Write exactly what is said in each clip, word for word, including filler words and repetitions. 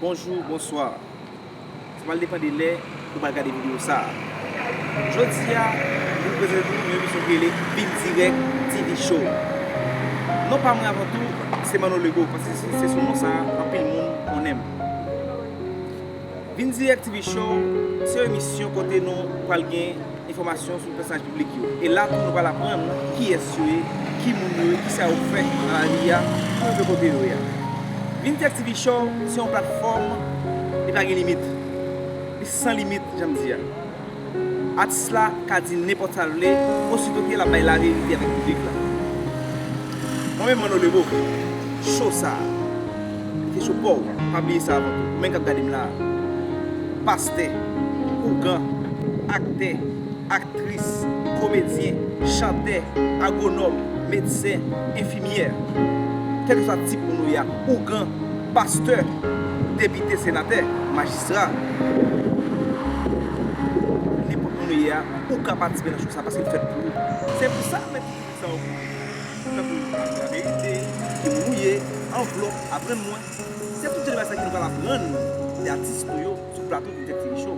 Bonjou, bonswa. Sa pral depann de lè ou pral gade videyo sa a. Jodi a, nou prezante nou yon emisyon ki rele Vin Dirèk T V Show. Non pa mwen avan tou, se Manno Legault, paske se, se sou non sa a anpil moun konnen m. Vin Dirèk T V Show, se yon emisyon kote nou pral gen enfòmasyon sou pèsonaj piblik yo. E la tou nou pral aprann kiyès yo ye, ki moun yo ye, kisa yo fè nan lavi a pou rive kote yo ye a. Vin Dirèk T V Show se yon platfòm li pa gen limit. Li san limit, jan m di a. Atis la ka di nenpòt sa l vle, osito ke l ap bay laverite avèk piblik la. Mwen menm, Manno Legault, show sa a, se show pa w, pa bliye sa avan tou. Ou menm k ap gade m la a, pastè, ougan, aktè, aktris, komedyen, chantè, agwonòm, medsen, enfimyè. Kèlkeswa tip moun ou ye a, ougan, pastè, depite, senatè, majistra, nenpòt moun ou ye a, ou ka patisipe nan show sa paske l fèt pou ou. Se pou sa m mete tout sa yo pou ou. Tankou laverite, ki moun ou ye, anvlòp, aprann mwen. Se tout jan de bagay sa ki nou pral aprann de atis nou yo sou plato Vin Dirèk T V Show.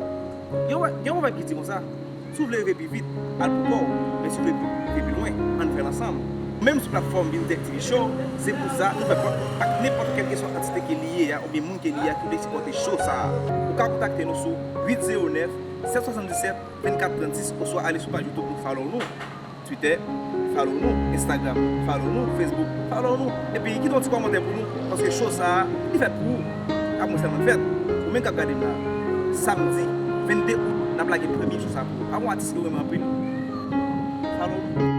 Gen yon, gen yon pwovèb ki di konsa, si w vle rive pi vit, al pou kò w, men si w vle rive pi lwen, ann fè l ansanm. Menm sou platfòm Vin Dirèk T V Show, se pou sa nou fè kontak ak nenpòt kèlkeswa antite ke li ye a, oubyen moun ke li ye a, ki vle sipòte show sa a. Ou ka kontakte nou sou uit zewo nèf, sèt swasanndisèt, vennkat trannsis, oswa ale sou paj YouTube nou, follow nou. Twitter, follow nou, Instagram, follow nou, Facebook, follow nou. Epi kite yon ti kòmantè pou nou, paske show sa a, li fèt pou ou. Pa pou mwen sèlman l fèt. Ou menm k ap gade m la, samdi vennde out, n ap lage premye show sa a pou ou. Pa yon atis ke w renmen anpil? Follow nou.